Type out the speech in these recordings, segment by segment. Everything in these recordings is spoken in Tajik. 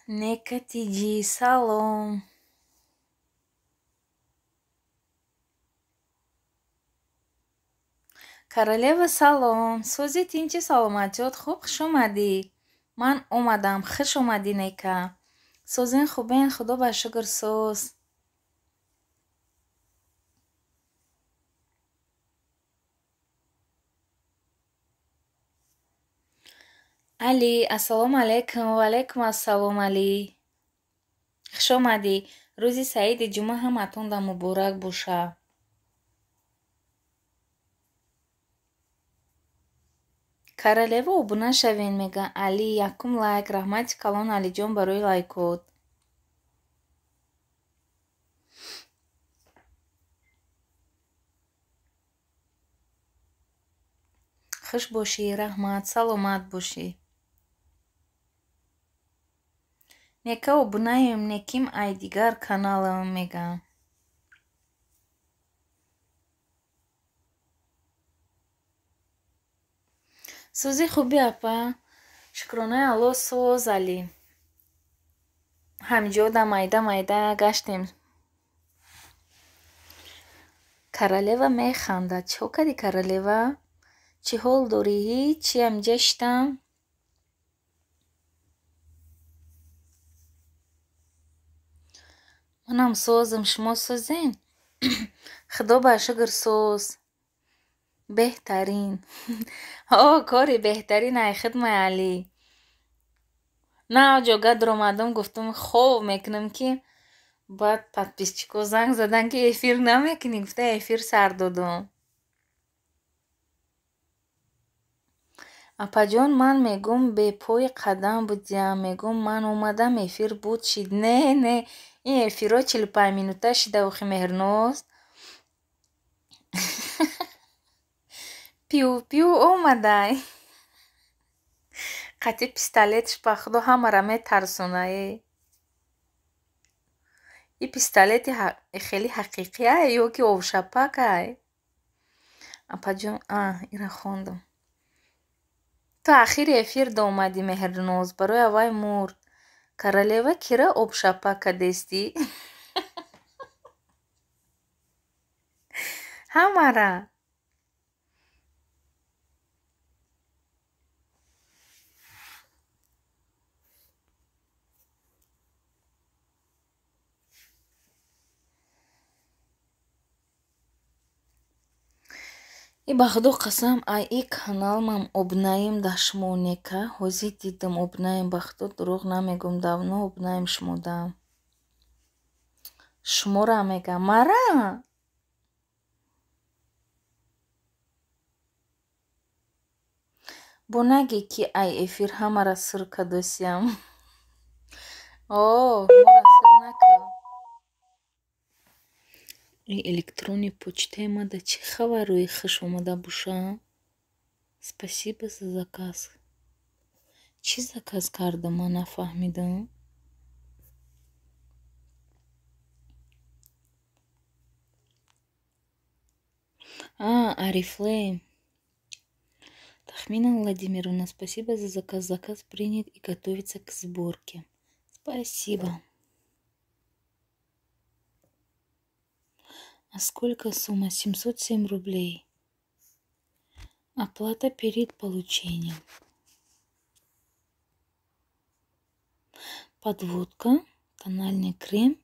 Нека Тиҷи, салом. Королева, салом. Сӯзи тинчи, саломатиёт хуб, хуш омадӣ. Ман омадам, хуш омадӣ, Нека. Сӯзин хубен, худо ба шукр, сӯз. Али, ассалому алайкум. Ва алайкум ассалом, Али. Хуш омадӣ. Рӯзи саиди ҷумъа ҳаматонда муборак боша. Королева, обуна шавен, мега Али. Якум лайк. Раҳмати калон, Алиҷон, барои лайкот. Хуш бошӣ, раҳмат, саломат бошӣ. Нека, обунаем, неким ай дигар каналам, мегам. Сӯзи хуби, апа. Шукронаи Алло, соз, Али. Ҳамҷода майда майда гаштем. Королева механдад. Чӣ кардӣ, королева? Чӣ ҳол дорӣ? Ҳичи, ҳамҷа шитам. Манам созам, шумо созен? Худо ба шукр, соз. Беҳтарин. О, кори беҳтарин ай хидмай, Али. На ҷога дуромадам, гуфтам, хов мекунам, ки баъд подписчико занг задан, ки эфир намекунӣ, гуфта, эфир сар додум. Апаҷон, ман мегум, бепои қадам будиям, мегум, ман омадам, эфир буд шид. Не, не, ин эфирҳо 45 минута шида охи, Меҳрноз. Пиу пиу омадай. Қатъи пистолетш, ба худо, ҳамаро метарсона е. И пистолети хеле ҳақиқиай ё ки овшапакай? Апаҷон, а ира хондам. Ту ахири эфир омадӣ, Меҳрноз, барои аввай мурд. Королева, кира обшапак кардестӣ? Ҳамара. И ба худо қасам, ай и каналмам обунаим да шумо, Нека. Ҳозир дидам, обунаим, ба худо, дурӯғ намегӯм, давно обунаим шумодам. Шуморо мегам, мара? Бо нагӣ, ки ай эфир ҳамаро сир кардосиям. О, моро сир накун. И электронный почтаи ма да чӣ хабарҳои хуш омада боша? Спасибо за заказ. Чӣ заказ кардам, ман нафаҳмидам. А, Орифлейм. Тахмина Владимировна, спасибо за заказ. Заказ принят и готовится к сборке. Спасибо. А сколько сумма? 707 рублей. Оплата перед получением. Подводка, тональный крем,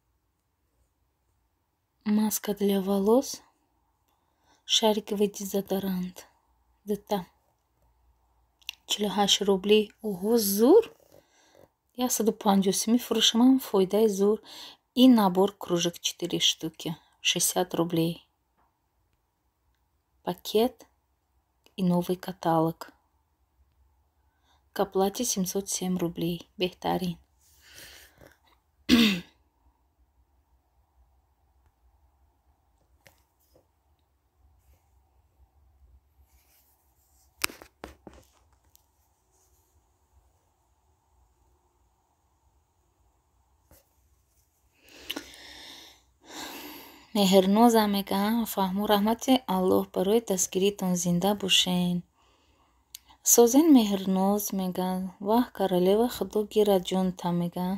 маска для волос, шариковый дезодорант. Дта. 48 рубли. Ого, зур! 150 фурӯшамам, фоидаи зур. И набор кружек 4 штуки. 60 рублей. Пакет и новый каталог. К оплате 707 рублей. Беҳтарин. Меҳрноза мега, фаҳму, раҳмати Аллоҳ барои дастгиритон, зинда бошен. Созен Меҳрноз мега, ваҳ королева, худо гирад ҷонта мега.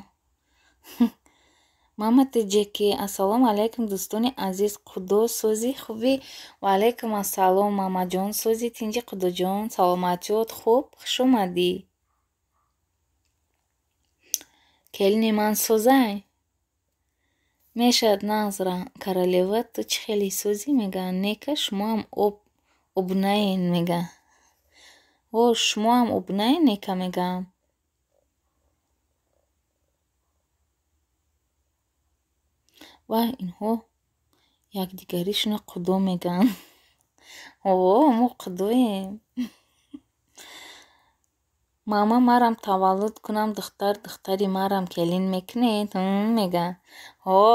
Мама Тиҷеки, ассалому алайкум дӯстони азиз, худо созӣ хубӣ? Ва алайкум ассалом мамаҷон, созӣ тинҷи худоҷон, саломатиёт хуб, хуш омадӣ. Келини ман созай? Мешавад нағз королева, ту чӣ хеле созӣ мега? Нека шумоам обнаен мега. О, шумоам обнаен нека мегам. Ваҳ, инҳо якдигаришона худо мегӯянд. О, мо худоем. Мама марам таваллуд кунам, духтар духтари марам келин мекунед? Мега. Ҳо,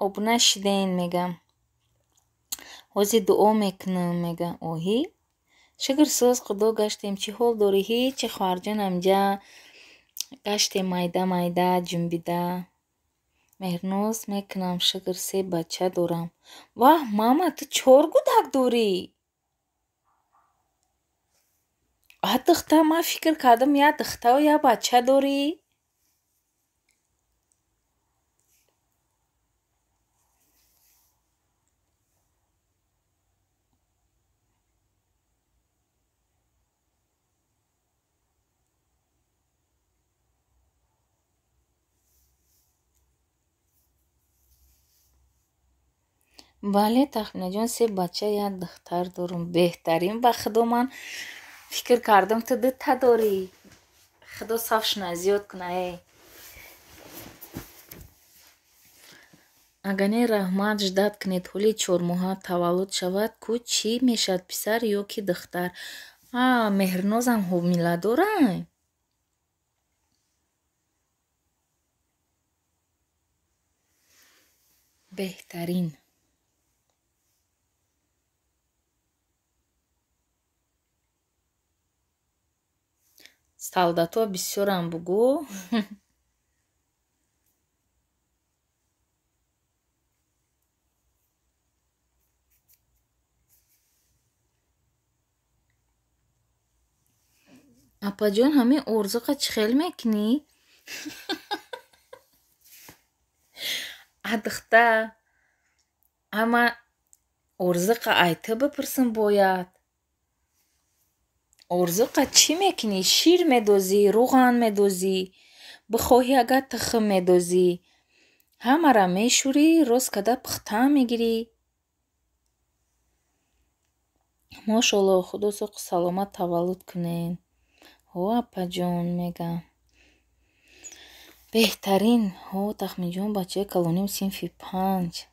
обуна шиден мега. Ҳозир дуо мекунам мега. Оҳӣ? Шукр соз худо гаштем. Чӣ ҳол дорӣ? Ҳичи хоҳарҷонам ҷа гаштем майда майда ҷунбида. Меҳрноз мекунам, шукр се бача дорам. Ваҳ, мама, ту чор гудак дорӣ? А духтар, ман фикр кардам як духтару як бача дорӣ. Бале, Тахминаҷон, се бача як духтар дорам. Беҳтарин, ба худо ман фикр кардам ту дута дорӣ. Худо сафшона зиёд куна э. Агар не раҳмат, ждат кунед, ҳоли чормоҳа таваллуд шавад, ку чӣ мешавад, писар ё ки духтар? А, Меҳрнозам ҳомила дорай? Беҳтарин. Солдатҳо бисёрам бугӯ. Апаҷон, ҳамин орзуқа чӣ хел мекунӣ? А духта, ама орзуқа ай ту бипурсам бояд. Орзуқа чӣ мекунӣ? Шир медозӣ, рӯған медозӣ, бихоҳӣ агар тухм медозӣ. Ҳамаро мешӯрӣ, рост када пухта мегирӣ. Мошоаллоҳ, худо соқу саломат таваллуд кунед. Ҳо, апаҷон мега. Беҳтарин. Ҳо, Тахминҷон, бачаи калоним синфи 5.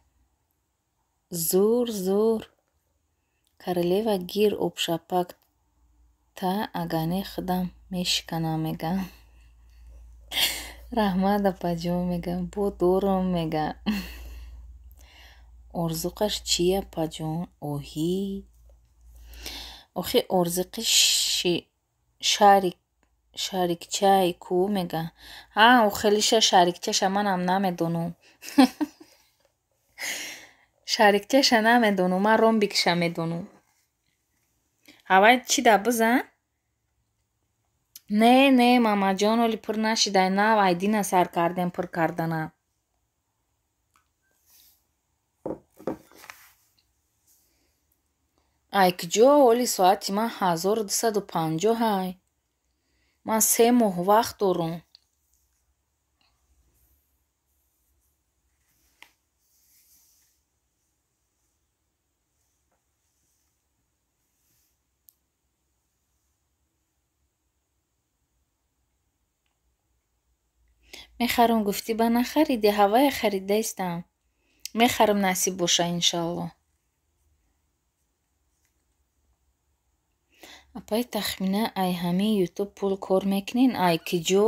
Зур, зур. Королева гир обшапак та агар не худам мешиканам мега. Раҳмат апаҷон мега. Бо дорам мега. Орзуқаш чи апаҷон? Оҳӣ. Охи орзуқи шарикчай ку мега. Ҳа, охелиша шарикчаша манам намедонам. Шарикчаша намедонам, ман ромбикша медонам. Ҳавай чӣ да бизан? Не, не, мамаҷон, ҳоли пур нашидай, нав айдина сар кардем пур кардана. Ай куҷо? Ҳоли соати ман 1250 ҳай. Ман 3 моҳ вақт дорам. Мехарам гуфтӣ, ба нахаридӣ, ҳавая харидаистам. Мехарам насиб боша иншаллоҳ. Апаи Тахмина, ай ҳамин ютуб пул кор мекунен? Ай куҷо?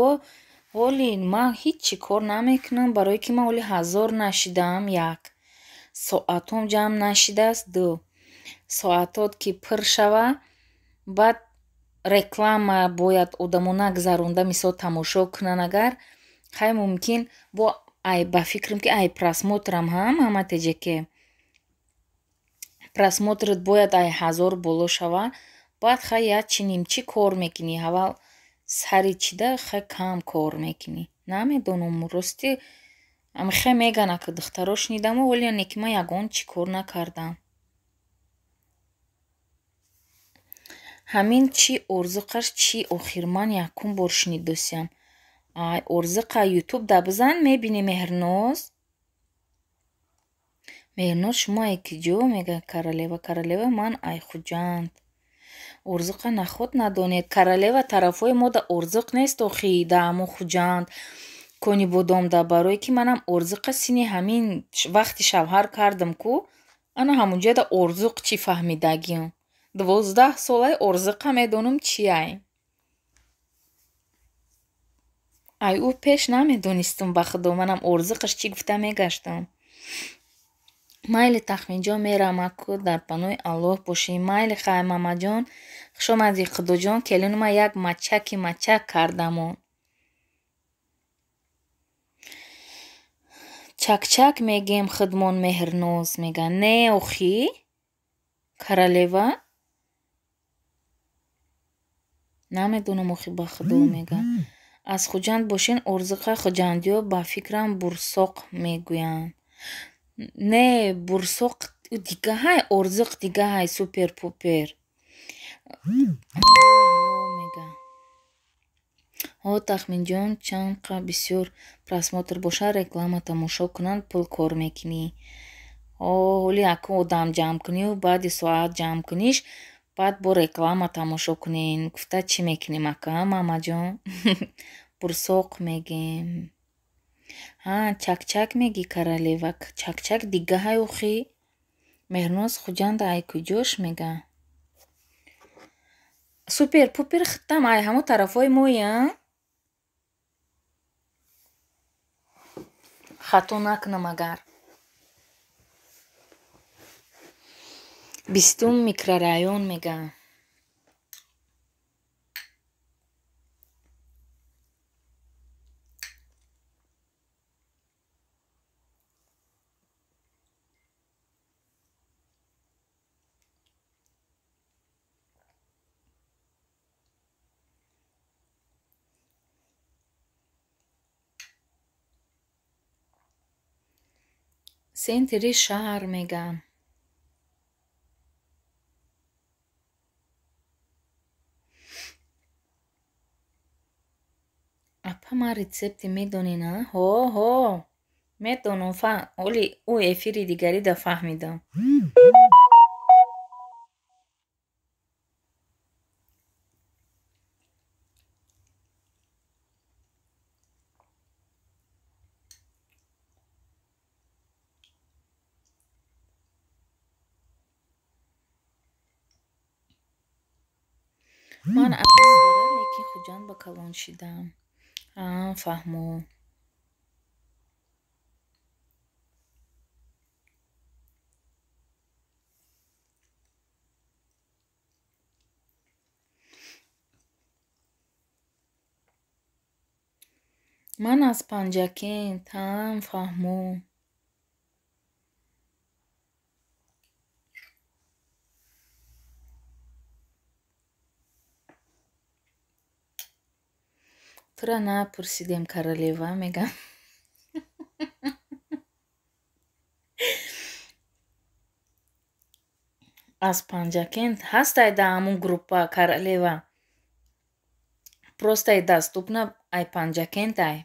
Ҳоли ман ҳичи кор намекунам, барое ки ман ҳоли 1000 нашидаам як. Соатҳом ҷамъ нашидааст ду. Соатҳот ки пур шава, баъд реклама бояд одамо нагзаронда, мисол тамошо кунанд агар, хай мумкин бо Ай ба фикрам ки ай просмотрам ҳа мама теҷеке. Просмотрат бояд ай 1000 боло шава. Баъд хай як чи нимчи кор мекунӣ. Аввал сари чида хай кам кор мекунӣ. Намедонам рости хе меган ака духтаро шунидаму вале не ки ман ягон чӣ кор накардам. Ҳамин чӣ орзуқаш чӣ охир ман якум бор шунидосиям. Ай орзуқа ютуб да бизан мебинӣ Меҳрноз. Меҳрноз шумо ай киҷо мега королева. Королева ман ай Хуҷанд. Орзуқа наход надонед. Королева тарафҳои мо да орзуқ нест охи да ҳамун Хуҷанд. Кони бодомда барое ки манам орзуқа сини ҳамин вақти шавҳар кардам ку ана ҳамунҷода орзуқ чӣ фаҳмидагиам. 12 солаи орзуқа медонам чиай. Ай ӯ пеш намедонистам ба худо манам орзуқаш чӣ гуфта мегаштам. Майли Тахминҷон мерам аку дар паноҳи Аллоҳ бошӣ. Майли хай мамаҷон хуш омадӣ худоҷон келинума як мачаки мачак кардамон. Чакчак мегем худмон Меҳрноз мега. Не охи королева намедонам охи ба худо мега. Аз Хуҷанд бошен орзуқа хуҷандиё ба фикрам бурсоқ мегӯянд. Не бурсоқ дигаҳай орзуқ дигаҳай супер пупер. Мега. Ҳо Тахминҷон чанд қа бисёр просмотр боша реклама тамошо кунанд пул кор мекунӣ. Ҳо ҳоли аку одам ҷамъ кунию баъди соат ҷамъ куниш баъд бо реклама тамошо кунен. Гуфта чӣ мекунем ака мамаҷон? Бурсоқ мегем. Ҳа чакчак мегӣ королева. Чакчак дигаҳай охи. Меҳрноз Хуҷанд ай куҷош мега. Супер пупер хиттам ай ҳамо тарафҳои мои а? Хато накунам агар. 20 микрорайон мега. Центри шаҳр мега. Апа ман рецепти медонӣ на? Ҳо ҳо медонам оли ӯ эфири дигари да фаҳмидам. Ман аз Исфара лекин Хуҷанд ба калон шидам. Фаҳмо. Ман аз Панҷакент. Фаҳмо. Тура напурсидем королева мегам. Аз Панҷакент ҳастай да ҳамун группа королева. Просто ай доступна ай Панҷакент ай.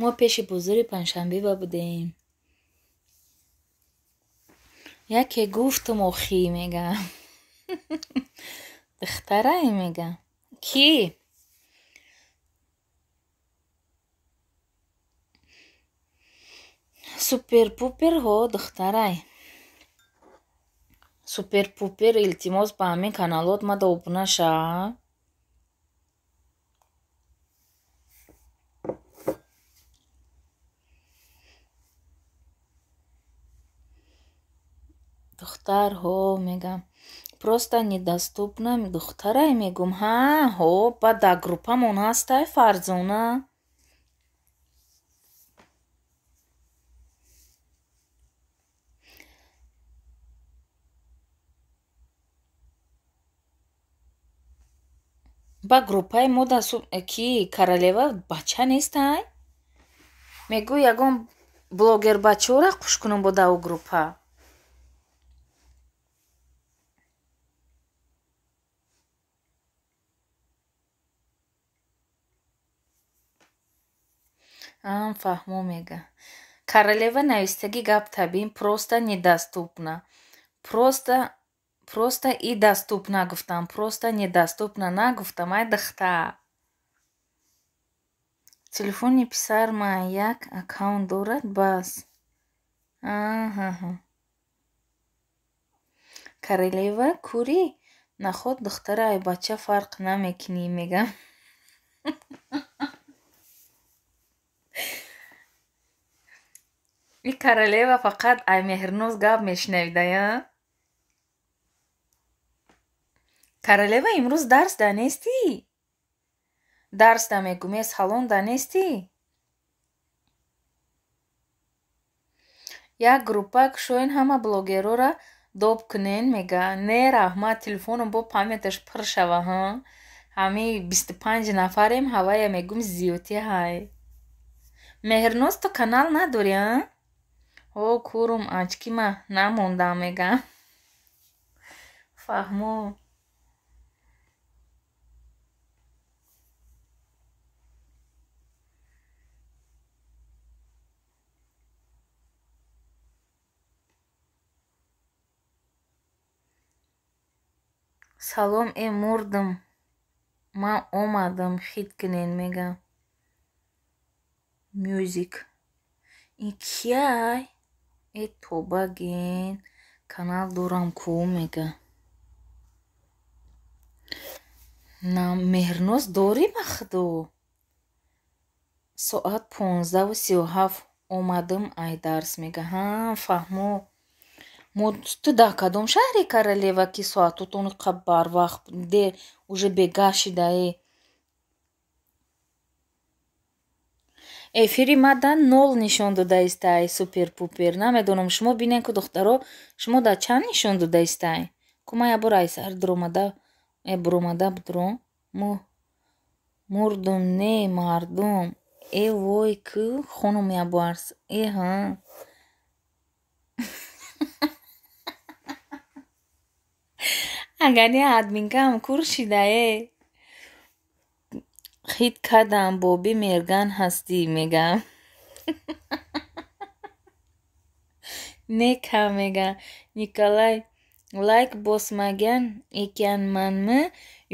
Мо пеши бозори Панҷшанбе будем. Яке гуфтум охӣ мега. Духтарае мега. Кӣ? Супер-пупер ҳо духтарай. Супер-пупер илтимос ба ҳамин каналот мада обуна ша. Духтар ҳо мегам. Просто недоступна духтарай мегум. Ҳа, ҳо, ба дар группамон ҳастай Фарзона. Ба группаи мо да ки королева бача нестай? Мегӯ ягон блогер бачаҳоро хуш кунам бо дар группа. Фаҳмо мега. Королева навистаги гап табин просто недоступна. Просто и доступна гуфтам, просто недоступна нагуфтам, ай духтар. Телефони писарма як аккаунт дорад бас. Аҳа. Королева кури наход духтара ай бача фарқ намекунӣ мегам. И королева фақат ай Меҳрноз гап мешунавида, Королева имрӯз дарс да нестӣ? Дарс да мегум, е салон да нестӣ? Як группа кушоен ҳама блогерора доб кунен мега. Не раҳмат, телефоном бо памяташ пур шава, ҳа? Ҳами 25 нафарем, ҳавая мегум зиёдтӣ ҳай. Меҳрноз ту канал надорӣ, а? Ҳо курум очкима намондам мега. Фаҳмо. Салом э мурдам. Ман омадам хит кунен мега. Мюзик. Ин кияй? Э тоба ген. Канал дорам ку мега. На Меҳрноз дорӣ ба худо? Соат 15:37 омадам ай дарс мега. Ҳа, фаҳмо. Мо ту дар кадом шаҳре королева ки соатотон қа барвақт дер уже бегаҳ шидае? Эфири мада нол нишон додаистай супер-пупер. Намедонам шумо бинен ку духтаро, шумо дар чанд нишон додаистай? Ку ман ябор айсар дуромада, буромада будро. Мурдум не мардум. Э вой ку хонум яборс. Э ҳа. Агар не админкаам кур шидае. Хит кардам боби мерган ҳастӣ мегам. Не ка мега. Николай лайк босмаган эканmanmi?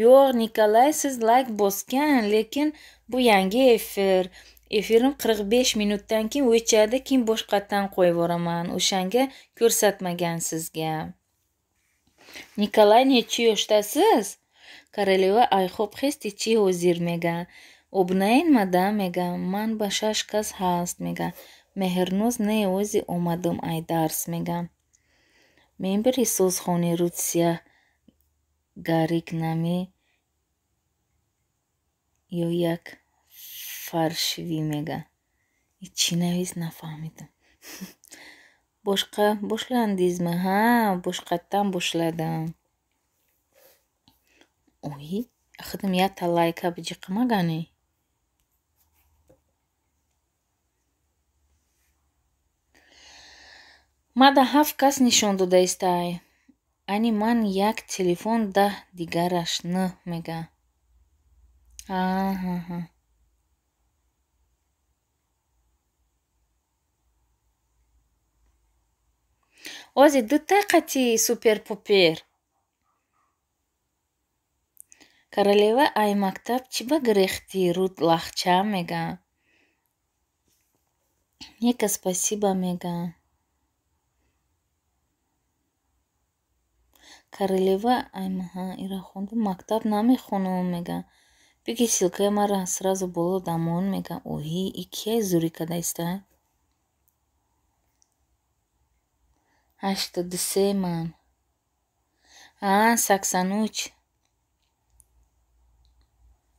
Yo'q, Nikolay siz layk bosgan, lekin bu yangi efir. Efirim 45 minutdan keyin o'chadi, keyin boshqatdan qo'yib yuboraman. O'shanga ko'rsatmagan sizga. Nikolay necha yoshdasiz? Королева ай хоб хести чӣ ҳозир мега. Обунаинмада мега. Ман ба 6 кас ҳаст мега. Меҳрноз не ози омадам ай дарс мега. Мебири созхони руд сияҳ гарик наме ё як фаршивӣ мега. Чӣ навис нафаҳмидам. Бошқа бошландизми? Ҳа, бошқаттан бошладам. Ой, худам якта лайка биҷиқимагане. Мада 7 кас нишон додаистай. Ани ман як телефон 10 дигараш 9 мега. Аҳа. Ози дутай қати супер-пупер. Королева ай мактаб чӣ ба гирехтӣ руд лахча мега. Нека спасибо мегӯям. Королева аймаҳа ира хондум, мактаб намехонам мегӯям. Биги ссылкаи мара сразу боло дамон мегӯям. Оҳи, и кияй зурӣ кардаиста? 83 ман. А, саксануч.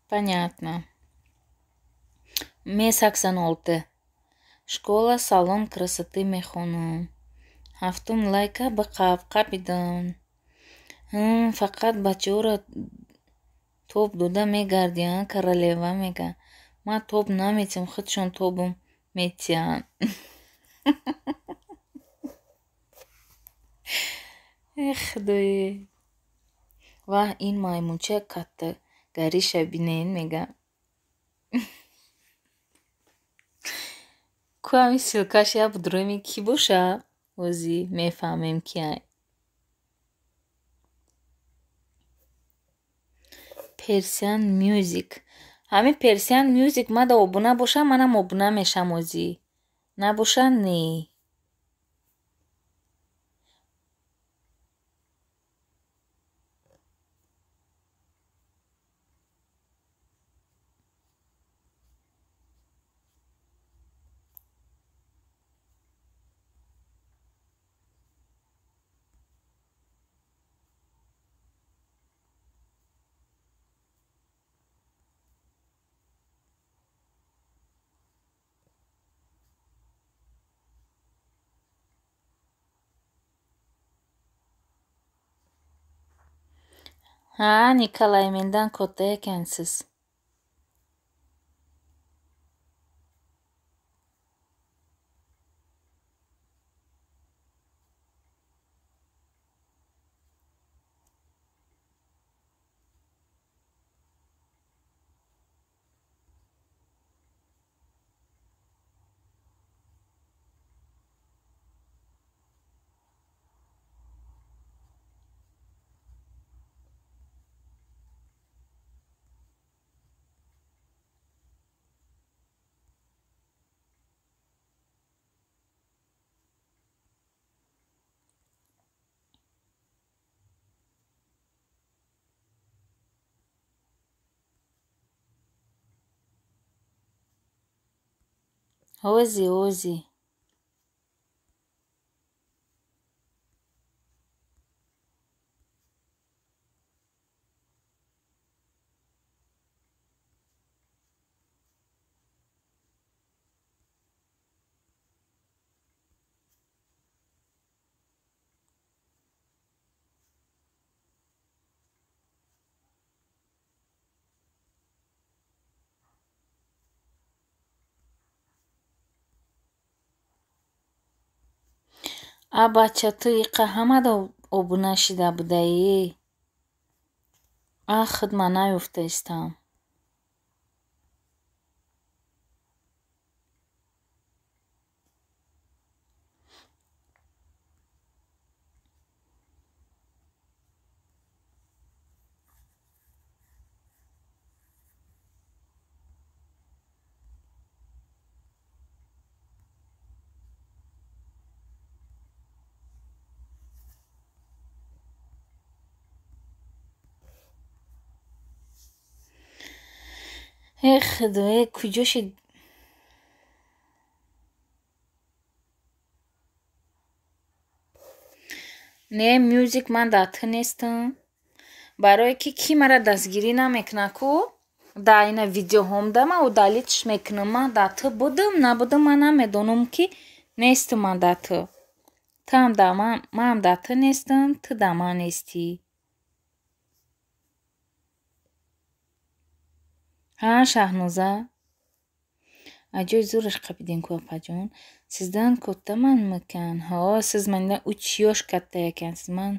Понятно. Ме 86. Школа салон красоты мехонам. Ҳафтум лайка ба қаб қабидам. Фақат бачаҳоро тоб дода мегардӣ, а, королева мега. Ман тоб наметиҳам, худшон тобам метиҳанд. Э худое. Ваҳ, ин маймунча каттагариша бинен мега. Ку ҳамин ссылкаш як будроми кӣ боша? Ҳозӣ мефаҳмем кияй. Persian Music. Ҳамин Persian Music мада обуна боша, манам обуна мешам ҳозӣ. Набоша не. Ҳа, Николай, mendan katta ekansiz. Ҳозӣ, ҳозӣ. А бача, ту иқа ҳамада обуна шида будаӣ? А худ ман наёфтаистам. Э худое, куҷо шид? Не, Music, ман дар ту нестам. Барое ки кӣ мара дастгирӣ намекунад ку? Дар ина видеоҳомда ман удалитьш мекунам. Ман дар ту будам, набудам, ман намедонам ки нестам ман дар ту. Туам дар ман, манам дар ту нестам, ту дар ман нестӣ. Ҳа, Шаҳноза? Аҷоиб зӯраш қапидем ку, апаҷон. Сиздан каттаманмикан? Ҳо, сиз мендан 3 yosh katta ekansiz. Ман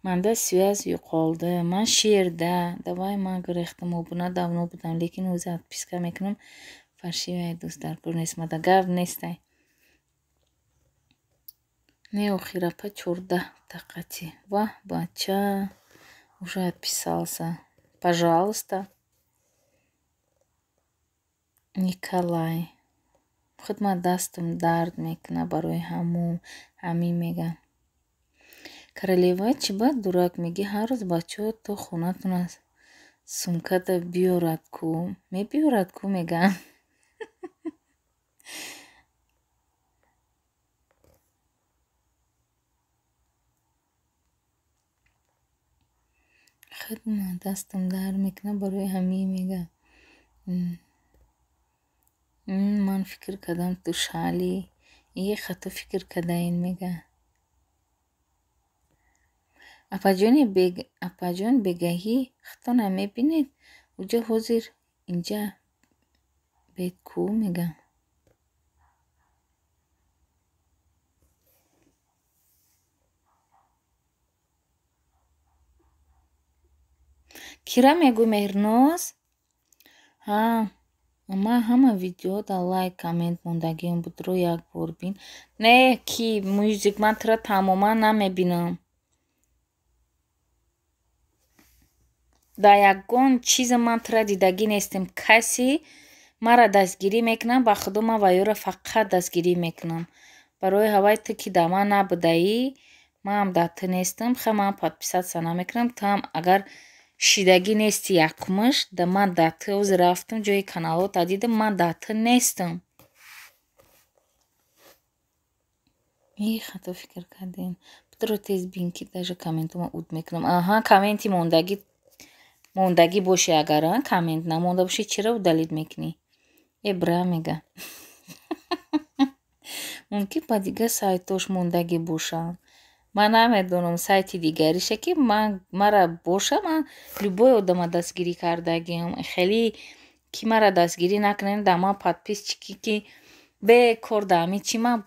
манда связь yo'qoldi. Ман шерда. Давай ман гирехтам обуна давно будам, лекин ҳозир отписка мекунам. Фаршивая дӯст даркор нест мада. Гап нестай. Не, охир апа 14 тақати. Ваҳ, бача. Уже отписался. Пожалуйста. Николай. Худ ман дастам дард мекунад барои ҳамун ҳамин мегӯям. Королева чӣ ба дурак мегӣ ҳар рӯз бачаҳо то хонатон сумката биёрад ку? Мебиёрад ку мегӯям. Худ ман дастам дард мекунад барои ҳамин мегӯям. Ман фикр кардам ту шалӣ. Е хато фикр кардаин мегӯям. Апаҷон бегаҳӣ худтона мебинед? Уҷа ҳозир инҷа бед ку мегӯям. Кира мегӯй Меҳрноз? Ҳа, ман ҳама видеода лайк коммент мондагиам будро як бор бин. Не, ки мюзик ман тура тамоман намебинам. Дар ягон чиза ман тура дидагӣ нестем. Касе маро дастгирӣ мекунад, ба худо ман ваёро фақат дастгирӣ мекунам. Барои ҳавай ту ки дар ман набудаӣ, манам дар ту нестам. Ха ман подписаться намекунам. Туам агар шидагӣ нести якумаш, да ман дар ту ҳозир рафтам ҷои каналҳота дидам, ман дар ту нестам. И хато фикр кардем. Бутро тез бин ки даже комментома уд мекунам. Аҳа, комменти мондагӣ боши агар коммент намонда боши чиро удалить мекунӣ? Э бра мега. Мумкин ба дигар сайтош мондагӣ бошанд. Ман намедонам сайти дигариша ки мара боша, ман любой одама дастгирӣ кардагиам. Хеле ки мара дастгирӣ накунем, дар ман подписчики ки бекор дар ҳамин чи ман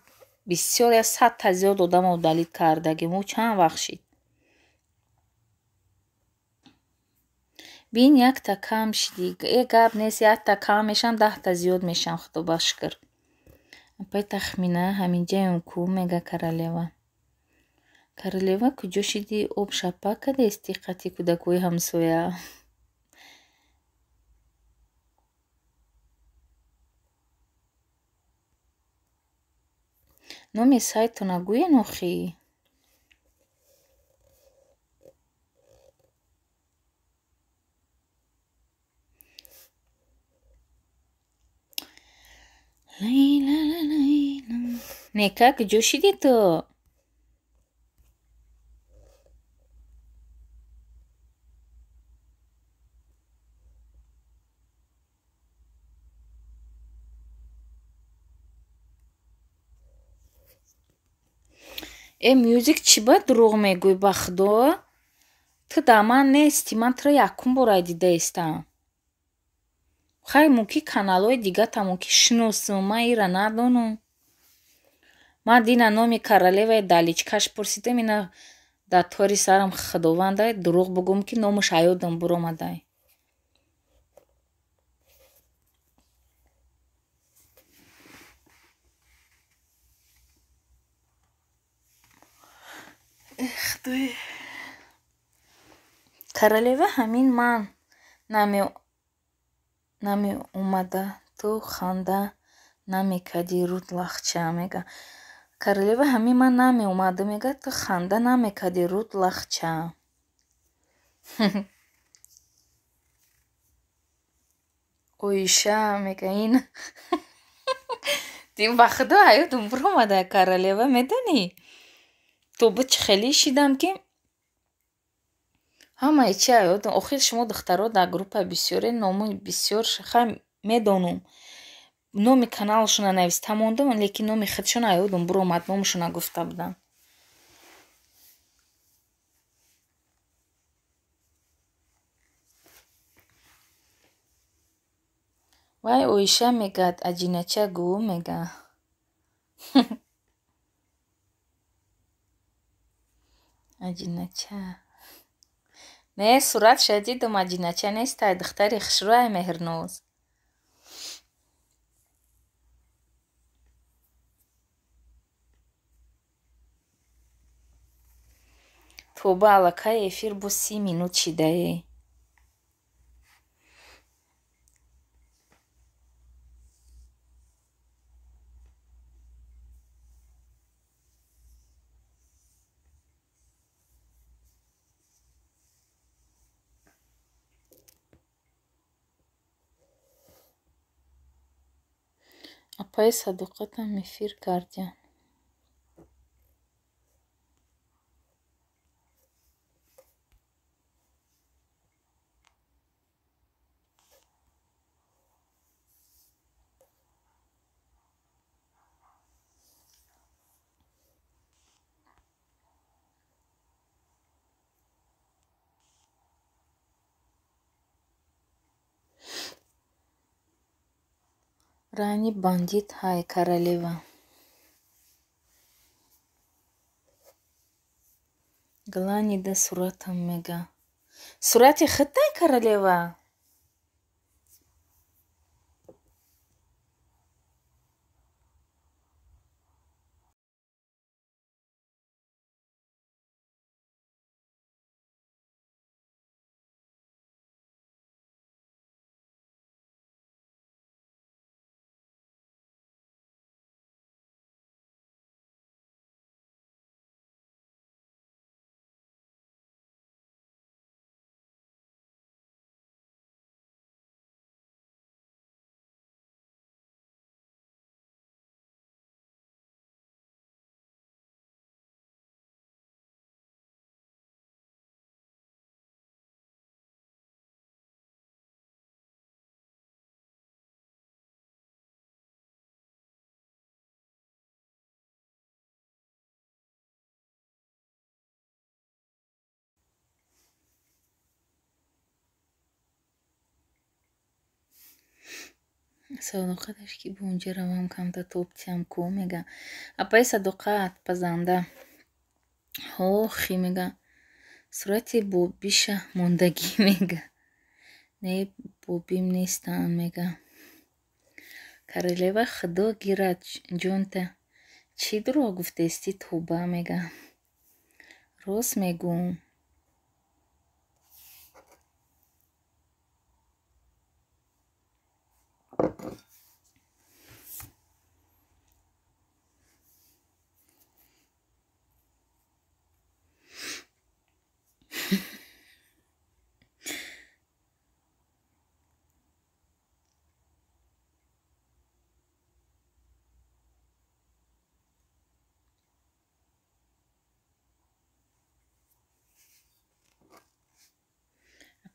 бисёр я 100 та зиёд одама удалить кардагиам. Ӯ чанд вақт шид. Бин якта кам шидӣ. Э гап нест, якта кам мешам, 10 та зиёд мешам, худо ба шукр. Апай тахмина ҳаминҷаем ку мега королева. Королева куҷо шидӣ? Об шапак кардести қати кӯдакҳои ҳамсоя? Номи сайтона гӯен охӣ? Нека куҷо шидӣ ту? Э мюзик чӣ ба дурӯғ мегӯй ба худо? Ту дар ман нестӣ, ман туро якум бор дида истам. Хай мумкин каналҳои дигата мумкин шиносам, ман ира надонам. Ман дина номи королеваи даличкаш пурсидам, ина дар тори сарам худовандай дурӯғ бугӯм ки номаш аёдам буромадай. Королева ҳамин ман намеомада ту ханда намекардӣ рут лахча мега. Королева ҳамин ман намеомада мега ту ханда намекардӣ рут лахча. Оиша мега ин ба худо аёдум буромада королева медонӣ? То ба чӣ хеле шидам ки ҳамаи чи аёдум. Охир шумо духтаро дар группа бисёре ному бисёр хай медонум. Номи каналшона нависта мондам, лекин номи худшон аёдум буромад, номашона гуфта будам. Вай Оиша мегӯяд аҷинача гӯ мега. Аҷинача. Не, суратша дидум, аҷинача нестай, духтари хушрӯай Меҳрноз. Тоба аллакай эфир бо 30 минут шидае. Апаи Садоқатам эфир кардян. Рани бандит ҳай королева. Гланида суратам мега. Сурати худтай королева? Садоқаташ ки бо унҷа равам камта топтиам ку мега. Апаи Садоқат пазанда. Ҳохи мега. Сурати бобиша мондагӣ мега. Не бобим нестам мега. Королева худо гирад ҷонта. Чӣ дурӯғ гуфтаистӣ тоба мега. Рост мегӯм.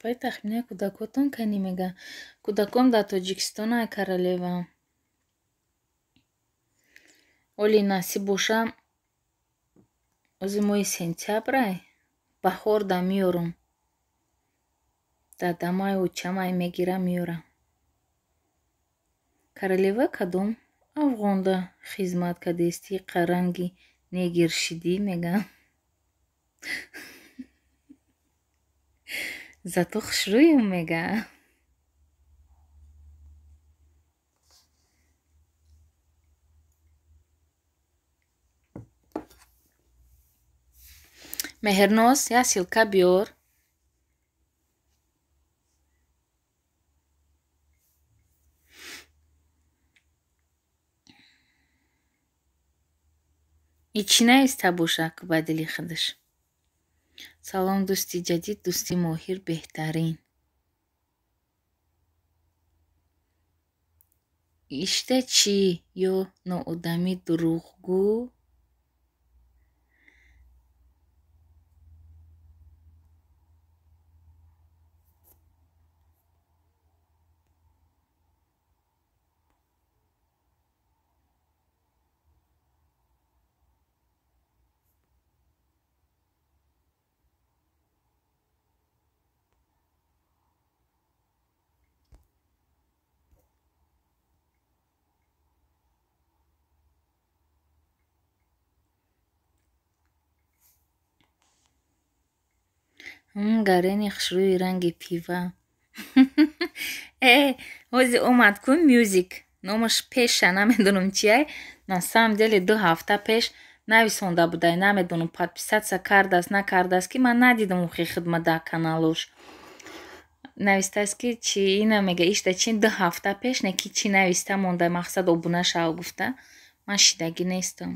Апаи Тахмина кӯдакотон канӣ мега. Кӯдаком дар Тоҷикистон ай королева. Оли насиб боша ози моҳи сентябр ай баҳор да меёрам. Дадамай очамай мегирам меёрам. Королева кадом афғонда хизмат кардестӣ қаранги негир шидӣ мега. Зато хушрӯем мега. Меҳрноз як ссылка биёр. И чӣ наиста боша ба дили худаш? Салом дӯсти ҷадид, дӯсти моҳир беҳтарин. Ишта чӣ ё ноодамӣ дурӯғгӯ? Гарени хушрӯи ранги пива. Э, ҳози омад ку мюзик. Номаш пеша намедонам чиай. На самом деле 2 ҳафта пеш нависонда будай, намедонам подписаться кардааст, накардааст, ки ман надидам охи хидмат дар каналош. Навистааст ки чи ина мега ишта чи 2 ҳафта пеш не ки чи нависта монда мақсад обуна шав гуфта. Ман шидагӣ нестам.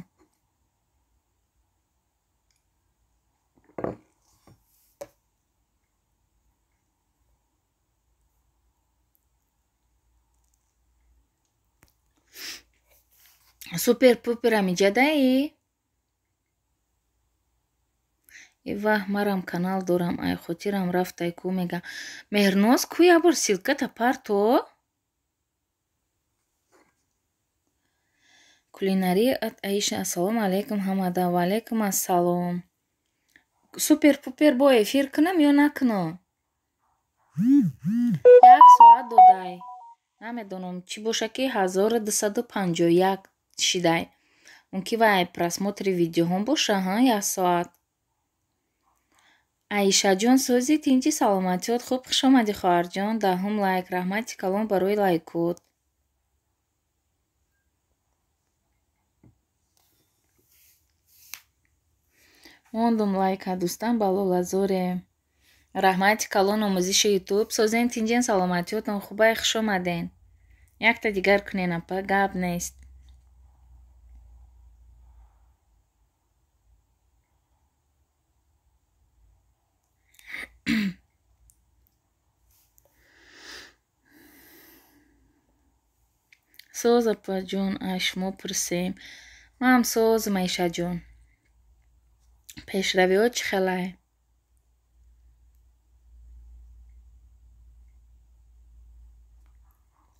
Супер пупер амиҷадаӣ? Э ваҳ, марам канал дорам, ай хотирам рафтай ку мега. Меҳрноз ку ябор ссылката парто? Кулинария от Аиша. Ассалому алайкум ҳамада. Ва алайкум ассалом. Супер пупер бо эфир кунам ё накунам? 1 соат додай. Намедонам чӣ боша ки 1251 шидай. Мумкин вай просмотри видеоҳом боша, ҳа, 1 соат. Аишаҷон сӯзи тинҷи саломатиёт хуб хуш омадӣ хоҳарҷон. 10 лайк. Раҳмати калон барои лайкот. Мондум лайка дӯстам ба Лолазоре. Раҳмати калон омӯзиши ютуб. Созен тинҷен саломатиётон хубай хуш омаден. Якта дигар кунен апа, гап нест. Соз апаҷон, ай шумо пурсем. Ман созам Аишаҷон. Пешравиҳо чӣ хелай?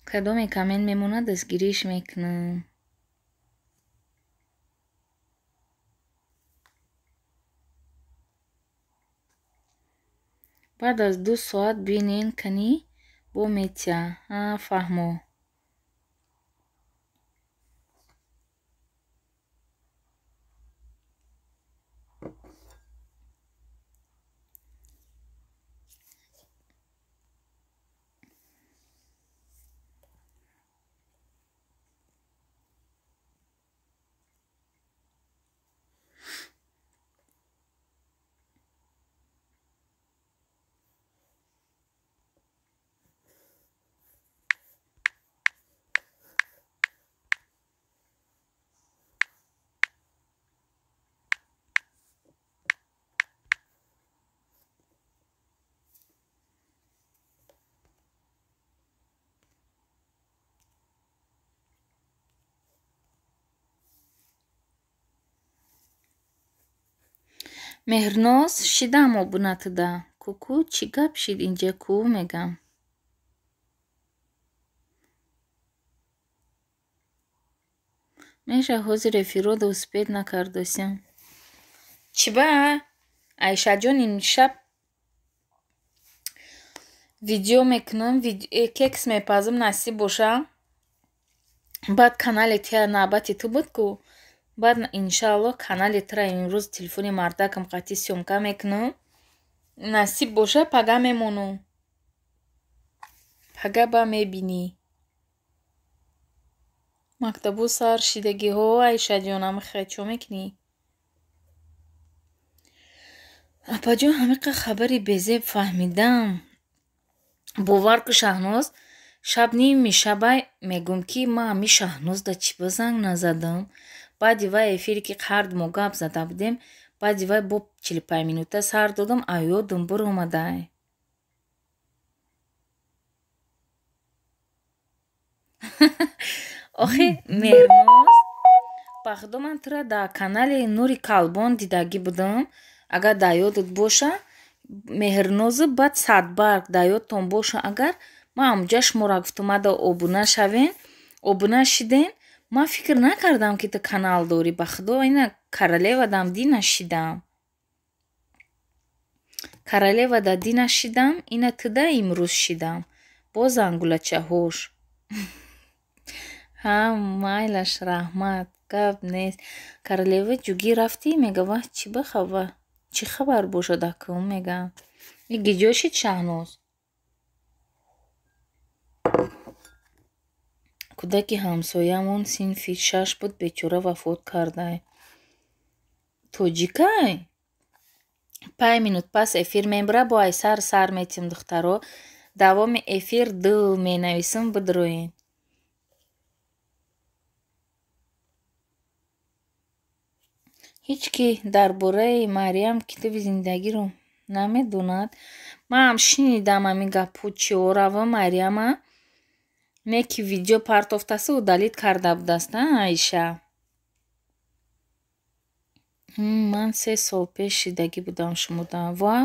Кадоме коммент мемонад дастгириш мекунам. Баъд аз 2 соат бинен кани бо метия. Ҳа, фаҳмо. Меҳрноз шидам обунатда. Куку чӣ гап шид инҷа ку мегам. Меша ҳозир эфирода успеть накардосям. Чӣ ба? Аишаҷон имшаб видео мекунам, кекс мепазам, насиб боша. Баъд канали тия навбати ту буд ку. Баъд иншааллоҳ канали тура имрӯз телефони мардакам қатъи съёмка мекунам. Насиб боша пага мемонам. Пага ба мебинӣ. Мактабу сар шидагиҳо Аишаҷон амихе чо мекунӣ? Апаҷон ҳамиқа хабари безеб фаҳмидам. Бовар ку Шаҳноз, шаб ними шабай мегӯм ки ман ҳами Шаҳнозда чӣ ба занг назадам. Баъди вай эфире ки ҳарду мо гап зада будем, баъди вай бо 45 минута сар додам, а ёдам биромадай. Охи Меҳрноз, ба худо ман тура дар канали Нури Калбон дидагӣ будам. Агар дар ёдат боша, Меҳрнозу баъд Садбарг дар ёдтон боша агар, ман ҳамҷа шуморо гуфтам ада обуна шавен, обуна шиден. Ман фикр накардам ки ту канал дорӣ. Ба худо ина Королевадам ди нашидам. Королевада ди нашидам, ина туда имрӯз шидам. Боз зангулачаҳош. Ҳа, майлаш раҳмат, гап нест. Королева ҷугӣ рафтӣ? Мега ваҳ чӣ ба хабар? Чӣ хабар бошад акун мегам. И гиҷо шид Шаҳноз? Кӯдаки ҳамсоямон синфи 6 буд, бечора вафот кардай. Тоҷикай? 5 минут пас эфир мебара, бо ай сар сар метим духтаро. Давоми эфир ду менависам бидроен. Ҳеҷ ки дар бораи Марьям китоби зиндагиро намедонад. Ман шунидам ҳамин гапҳо чиорава Марьяма. Не ки видео партофтасу удалить карда будаст, а Аиша? Ман 3 сол пеш шидагӣ будам шумода. Ва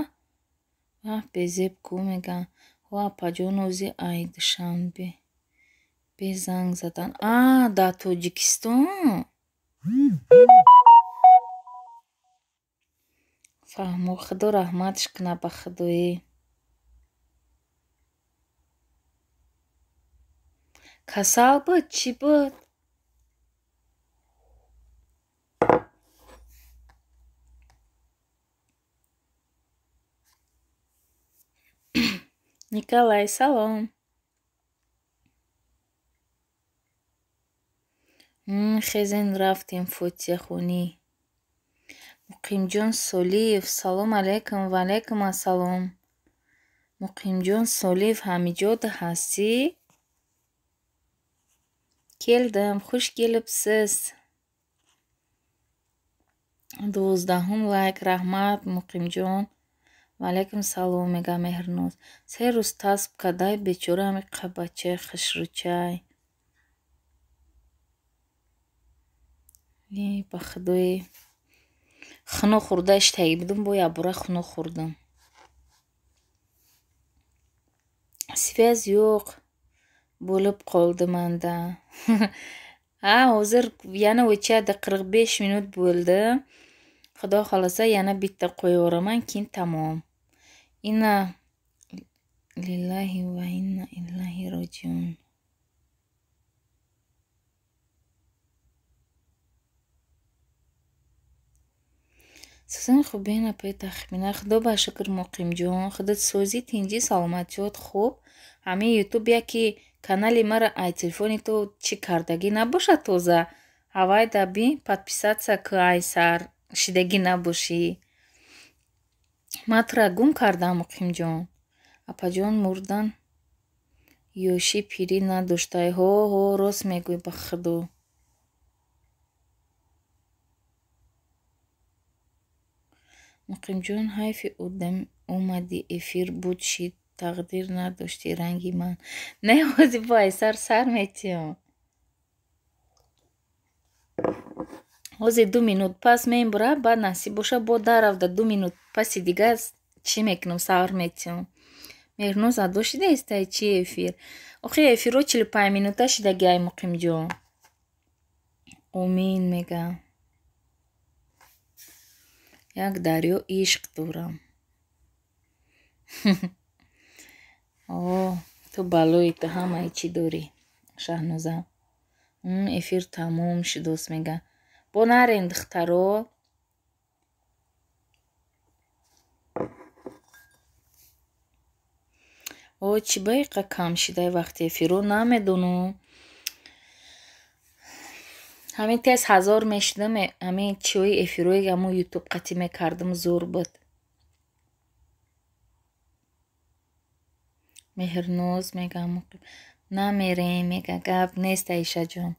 безеб ку мегӯянд. Ва апаҷон ози ай Душанбе бе занг задан. А, дар Тоҷикистон? Фаҳмо, Худо раҳматш кунад ба Худоӣ. Касал буд, чӣ буд? Николай, салом. Хезен рафтем фотиҳахонӣ. Муқимҷон Солиев, салом алайкум. Ва алайкум ассалом. Муқимҷон Солиев, ҳамиҷода ҳастӣ? Келдим, хуш келибсиз. 12-ум лайк, раҳмат, Муқимҷон. Ва алайкум салом, мега Меҳрноз. 3 рӯз тасб кадай бечора ҳами қабачаи хушрӯчай. Ба Худои хуно хӯрда иштагӣ будум, бо якбора хуно хӯрдам. Связь yo'q bo'lib qoldi manda. Ha, hozir yana o'chadi, 45 minut bo'ldi. Xudo xolasa yana bitta qo'yaveraman, keyin tamom. Inna lillahi va inna ilayhi rojiun. Сӯзани хубен апаи Тахмина. Худо ба шукр, Муқимҷон. Худот созӣ, тинҷӣ, саломатиёт хуб. Ҳамин ютуб яки канали мара ай телефони ту чӣ кардагӣ набошад тоза. Ҳавай даби подписаться ку ай сар шидагӣ набошӣ. Ман тура гум кардам, Муқимҷон. Апаҷон мурдан ёшӣ пирӣ надоштай. Ҳо, ҳо, рост мегӯй ба Худо. Муқимҷон, ҳайфи омадӣ эфир буд шид, тақдир надошти ранги ман. Не, ҳозир бо айсар сар метиҳам. Ҳозир 2 минут пас мебура, баъд насиб боша бо даравда 2 минут паси дигар чӣ мекунам, сар метиҳам. Меҳрноз адо шидаистай чи эфир? Охи эфирҳо 45 минута шидаги ай Муқимҷон. Омин мега. Як дарё ишқ дорам. О, ту балои ту ҳамаи чӣ дорӣ, Шаҳноза. Эфир тамом шудост мега. Бо нарен духтаро. О, чӣ ба иқа кам шидай вақти эфирро намедонам. Ҳамин тез 1000 мешудам, ҳамин чиҳои эфирҳои ҳамун ютуб қатӣ мекардам, зӯр буд. Меҳрноз мега, намерем мега, гап нест Аишаҷон.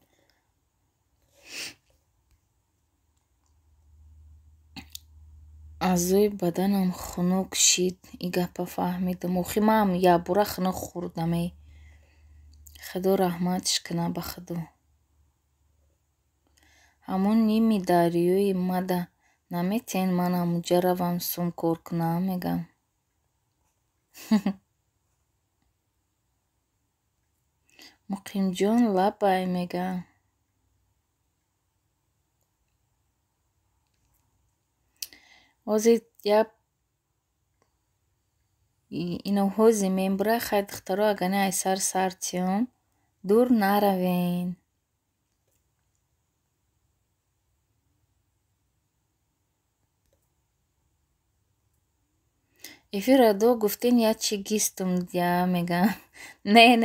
Аъзои баданам хунук шид, и гапа фаҳмидам. Охи ман якбора хунук хӯрдам эй. Худо раҳматш кунад ба Худо. Ҳамон ними дарёи мада наметиҳен ман ҳамунҷа равам сум кор кунам мегам. Муқимҷон лабай мега. Ҳозир як ино ҳозир мебура, хай духтаро агар не ай сар сар тиём, дур наравен. Эфир адо гуфтен я чӣ гистум я мегам. Не, не.